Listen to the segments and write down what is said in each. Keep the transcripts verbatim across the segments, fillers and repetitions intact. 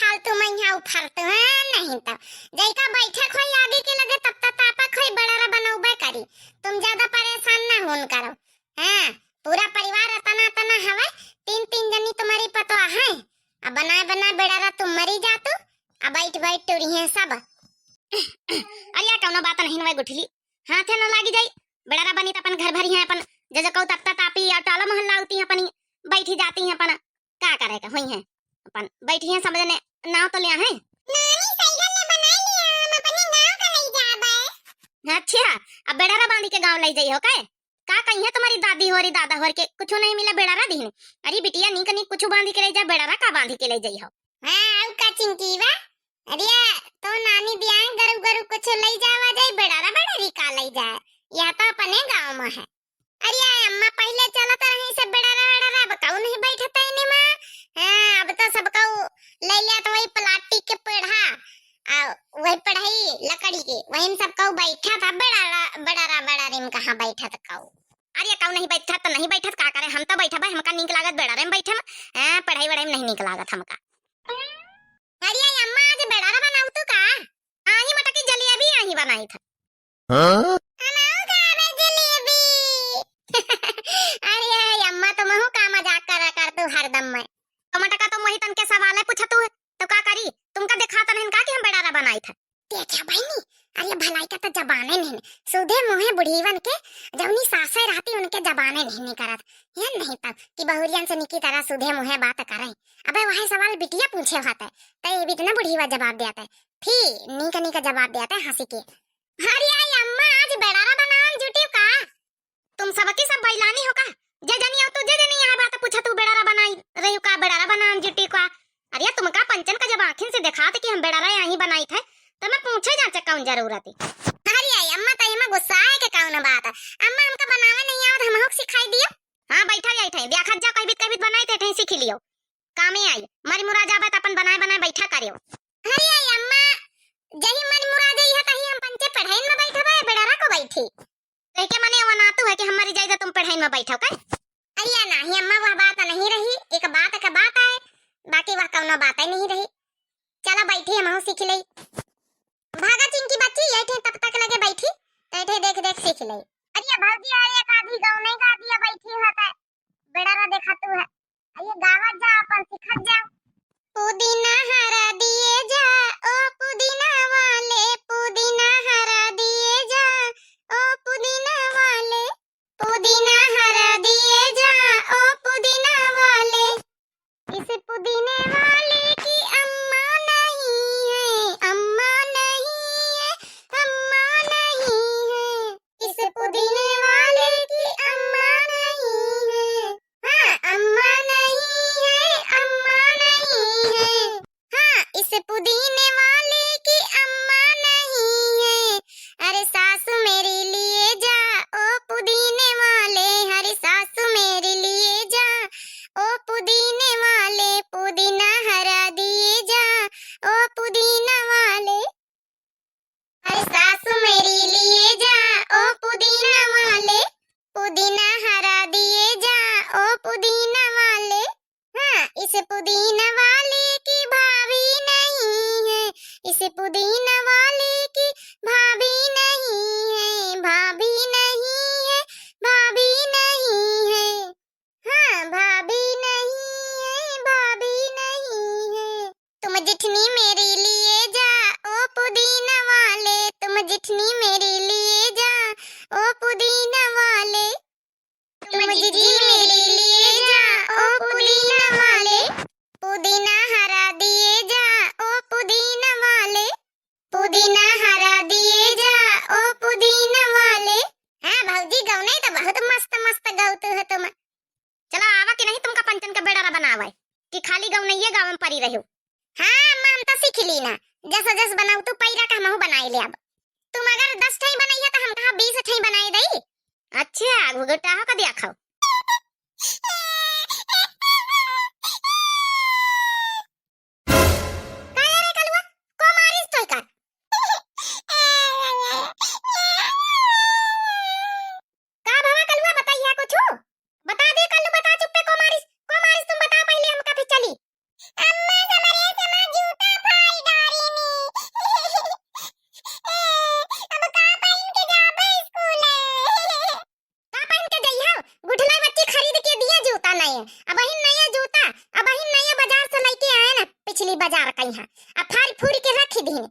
फालतू मइहाँ उफरतू, हाँ, नहीं तो। जइका बैठक होई आगी के लगे, तब तक तापक होई, बेड़ारा बनउबे करी। तुम ज्यादा परेशान ना होन करो। हाँ, पूरा परिवार अतना अतना हवे, तीन तीन जनी तुम्हारी पतोह है। अब बनाए बनाए बेड़ारा तुम मरी जातू, अब बैठ बैठ टुरिहे सब। अरे यार, कउनो बात नहीं, वही गुठली हाथे न लागी जाई। बेड़ारा बनी त अपन घर भरिहे, अपन जजकऊ तपता तापी और टोला मोहल्ला उती अपनी बैठी जाती है, अपन का करे के होई है, अपन बैठी है सब जने। नाव तो लिया है। नानी साइकिल ले बनाई लिया, हम अपने गांव का ले जाबे। अच्छा, अब बेड़ारा बांधी के गांव ले जाई हो का? का कही है तुम्हारी दादी होरी दादा होर के कुछ नहीं मिला, बेड़ारा दीहने। अरे बिटिया, नीक नीक कुछ बांधी के ले जा, बेड़ारा का बांधी के ले जाई हो? हाँ, अउ का चिंकी बा? अरे, तो नानी दिया है, गरु गरु कुछ ले जावा जाई, बेड़ारा बेड़ारी का ले जाए, यह तो अपने गांव में है। अरे अम्मा, पहिले चलत रही सब बेड़ारा वेड़ारा, अब कऊ नहीं बैठत है इन्हें माँ। हाँ, अब तो सबकऊ ले लिया तो वही प्लास्टिक के पेढ़ा, आ वही पेढ़ई लकड़ी के, वही में सबकऊ बैठत है। बेड़ारा, बेड़ारा, बेड़ारी में कहाँ बैठत कऊ? अरे कऊ नहीं बैठत तो नहीं बैठत, का करे, हम तो बैठबे, हमका नीक लागत बेड़ारे में बैठे में। हाँ, पेढ़ई वेढ़ई में नहीं नीक लागत हमका। अरे अम्मा, आज बेड़ारा बनाऊ तू का? आही मटकी जलेबी आही बनाई था। हाँ? हम आऊ खाबे जलेबी। अरे अम्मा, तुमहू का मजाक करा कर तू हरदम में। तो मटका, तुम वही तन के सवाल है पूछा तू है, तो का करी? तुमका दिखाता नहीं का कि हम बेड़ारा बनाई था? देखा बहिनी, अरे भलाई का तो जबाने नहीं, सुधे मुहे बुढ़ीवन के जौनी सासे रहती उनके जबाने नहीं निकरत। ये नहीं तब कि बहुरियन से निकी तरह सुधे मुहे बात करें। अबे वही सवाल बिटिया पूछे होते, तो ये भी इतना बुढ़ीवा जवाब देते। फिर नीक नीक जवाब देते हंसी के। अरे आई अम्मा, आज बेड़ारा बनान जुटियो का? तुम सबकी सब बैलानी हो का? जे जनी आओ तू, जे जनी यहाँ बात पूछा तू, बेड़ारा बनाई रही का, बेड़ारा बनान जुटी का? अरे तुमका पंचन का जब आँखिन से देखात कि हम बेड़ारा यहीं बनाई थे, तो मैं पूछे जांचे कौन जरूरत है? अरे आई अम्मा, तो एमा गुस्सा है के कौन बात है? अम्मा, हमका बनावे नहीं आवत, हमहू के सिखाई दियो। हाँ, बैठा जाई थे, देखत जा, कई बीत, कई बीत बनाई थे, थे सीख लियो। कामे आई, मरी मुरा जाबे त अपन बनाए बनाए बैठा करियो। अरे आई अम्मा, जही मरी मुरा जाई है तही हम पंचे पढ़ाई में बैठबे, बेड़ारा को बैठी। कह के मने वनातू है कि हम मरी जाई त तुम पढ़ाई में बैठो का? अरे या नाही अम्मा, वह बात नहीं रही, एक बात का बात आए, बाकी वह कौनो बात ही नहीं रही। चला बैठी, हमहू सीख लई। भागा चिंकी बच्ची, यही तब तक लगे बैठी, तैठे देख देख सीख लई। अरे भौजी, अरे एक आधी गौनई गा दिया बैठी है, बेड़ारा देखा तू है। अरे गावत जा, अपन सीखत जा। पुदीना हरा दिए जा, ओ पुदीना वाले, पुदीना हरा दिए जा, ओ पुदीना वाले, पुदीना हरा दिए जा, ओ पुदीना वाले। इस पुदीने वाले की अम्मा नहीं है, अम्मा नहीं है, अम्मा नहीं है। इस पुदीने वाले की अम्मा नहीं है। हाँ, अम्मा नहीं है, अम्मा नहीं है। हाँ, इस पुदीने वाले की अम्मा नहीं है। अरे सासू मेरे लिए जा, ओ पुदीने वाले, अरे सासू मेरे लिए जा, ओ पुदीने वाले, पुदीना हरा दिए जा, ओ पुदीना वाले। अरे सासू मेरी लिए जा, ओ पुदीना वाले, पुदीना हरा दिए जा, ओ पुदीना वाले। हाँ, इस पुदीना वाले की भाभी नहीं है, इस पुदीना वाले की भाभी नहीं है, भाभी नहीं है, भाभी नहीं है। हाँ, भाभी नहीं है, भाभी नहीं है। तुम जिठनी मेरे लिए जा, ओ पुदीना वाले, तुम जिठनी मेरे लिए जा, ओ पुदीना वाले। तुम जिठनी मेरे लिए जा, ओ पुदीना वाले, पुदीना हरा दिए जा, ओ पुदीना वाले। पुदीना हरा दिए जा, ओ पुदीना वाले। हाँ भौजी, गौनई तो बहुत मस्त मस्त गौतू है तुम। चला आवा कि नहीं तुमका पंचन का बेड़ारा बनावे, कि खाली गौनइये गावे में परी रहो? हाँ अम्मा, हम तो सीख ली ना, जस जस बनाऊ तू पैरा का हमहू बनाई ले अब। तुम अगर दस ठई बनइया तो हम कहा बीस ठई बनाई दई। अच्छा, घुघटा हो कदिया खाओ। का रे कलुआ, को मारिस तोय का? का भवा कलुआ, बताइया कुछु? बता दे कल्लू, बता चुप्पे को मारिस, को मारिस तुम बताओ पहिले, हमका फिर चली। अम्मा, हमरे समा जूता पिछली बाजार कइहाँ, अब फारी फूरी के रखी दीन।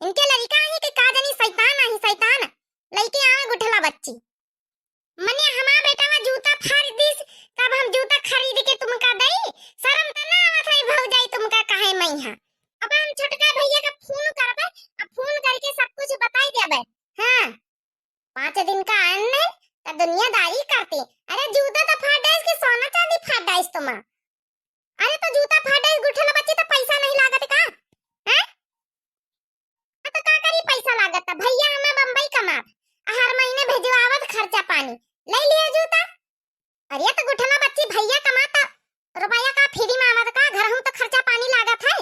इनके लड़िका ही के का जानी, शैतान आही शैतान, लइके आवे गुठला बच्ची। मने हमार बेटवा जूता फाड़ दिस, तब हम जूता खरीद के तुमका दई? शर्म त ना आवत है भौजाई तुमका कहे मइहाँ? अब हम छोटका भैया का फोन करबे, अब फोन करके सब कुछ बताई देबे। हाँ, पाँच दिन का अन्न त दुनियादारी करती। अरे जूता त फाड़ डाइस कि सोना चांदी फाड़ डाइस तुमा? अरे तो जूता फाड़ डाइस गुठला बच्ची त पैसा नहीं लागत का? हैं? आ तो का करी, पैसा लागत त भैया हमें बम्बई कमात, आ हर महीने भेजवावत खर्चा पानी, ले लियो जूता। अरे तो गुठला बच्ची भैया कमात, रुपया का फ्री में आवत का, घर हम तो खर्चा पानी लागत है।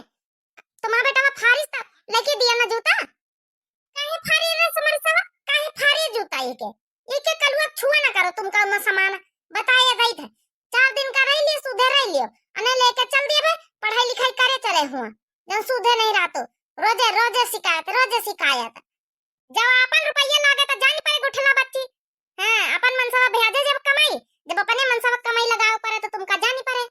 तुम्हारा बेटा वो फारिस त लेके दिया ना जूता। काहे फारी रे समरसवा, काहे फारी जूता एके? एके कलुआ छुआ ना करो, तुमका ना सामान बताए जाइत है। चार दिन का रह लियो, सुधे रह लियो, अने लेके चल दिए बे, पढ़ाई लिखाई करे चले हुआ, जन सुधे नहीं रहतो, रोजे रोजे शिकायत, रोजे शिकायत। जब अपन रुपया लागे त जानी पड़े गुठला बच्ची। हाँ, अपन मनसवा भैया जब कमाई, जब अपने मनसवा कमाई लगावे पड़े तो तुमका जानी पड़े।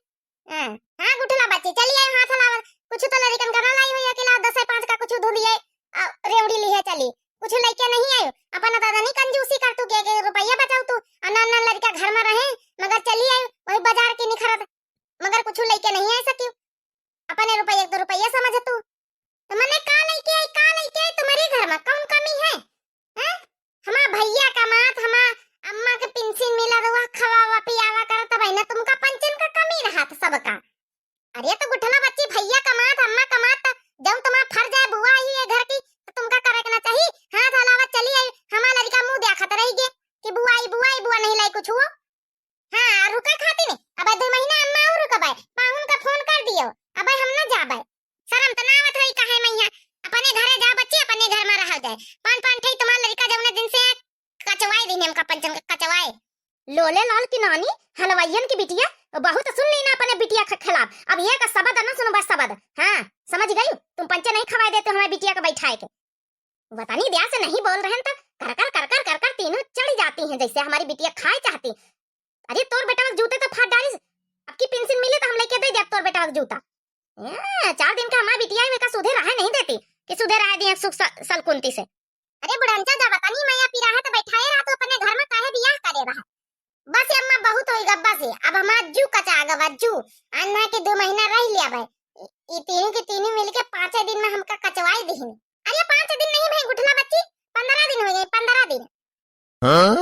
हाँ, हाँ, गुठला बच्ची, चली आई हाथ हलावल। कुछ तो लड़िकन का ना लाई हुई है कि लाओ दस पाँच का कुछ धुलिए, आ, रेवड़ी ली है चली। कुछ लइके नहीं आयो, अपन दादा नहीं कंजूसी कर तू के, के रुपया बचाऊ तू, आ ना, ना लड़िका घर में रहे, मगर चली आई वही बाजार की निखरत, मगर कुछ लइके नहीं आ सकी, अपने रुपया एक दो रुपया समझ तू। तो मने का लइके आई, का लइके आई तुम्हारे घर में, कौन कमी है? हैं? हमार भैया कमात, हमार अम्मा के पेंशन मिला, रउआ खवावा पियावा करत, तब ना तुमका पंचन का कमी रहत सबका। अरे तो गुठला बच्ची, भैया कमात, अम्मा कमात, त जौन तुम्हार फर्ज है, बुआ आई है घर की, तो तुमका करे के ना चाही। हाथ हलावत चली आई, हमार लड़िका मुंह देखत रही गे कि बुआ आई, बुआ आई, बुआ नहीं लाई कुछ हुआ। हाँ, रुके खाती नहीं, अब दो महीना अम्मा और रुकबे, पाहुन का फोन कर दियो, अब हम ना जाबे। शर्म त ना आवत होई काहे मइहाँ? अपने घरे जाओ बच्ची, अपने घर में रहो जाए। पान पान ठई तुम्हार लड़िका जौने दिन से कचवाए दिन हमका पंचन का कचवाए। लोले लाल की नानी, हलवाइयन की बिटिया, बहुत सुन ली ना अपने बिटिया के खिलाफ। अब ये का शब्द ना सुनबा शब्द। हाँ, समझ गई, तुम पंचे नहीं खवाए देते हमारे बिटिया के बैठाए के। वतनी दया से नहीं बोल रहे हैं तो कर कर कर कर कर कर तीनों चढ़ जाती हैं, जैसे हमारी बिटिया खाए चाहती। अरे तोर बेटा जूते तो फाड़ डालिस, अब की पेंशन मिले तो हम लेके दे देब तोर बेटा जूता। ए, चार दिन का हमार बिटिया है, का सुधे रहे नहीं देती कि सुधे रहे दिए सुख स-, सलकुंती से। अरे बुढ़नचा, जब वतनी मइया पिराहे तो बैठाए रहा तो अपने घर में काहे बियाह करे रहा? बस अम्मा बहुत होई गा, बस अब हमार जू कचा गवा जू। अन्ना के दो महीना रह लिया भाई, ई तीनों के तीनों मिलके पाँचे दिन में हमका कचवाई दिहिन। अरे पाँच दिन नहीं भाई गुठला बच्ची, पन्द्रह दिन हो गए, पन्द्रह दिन। हाँ?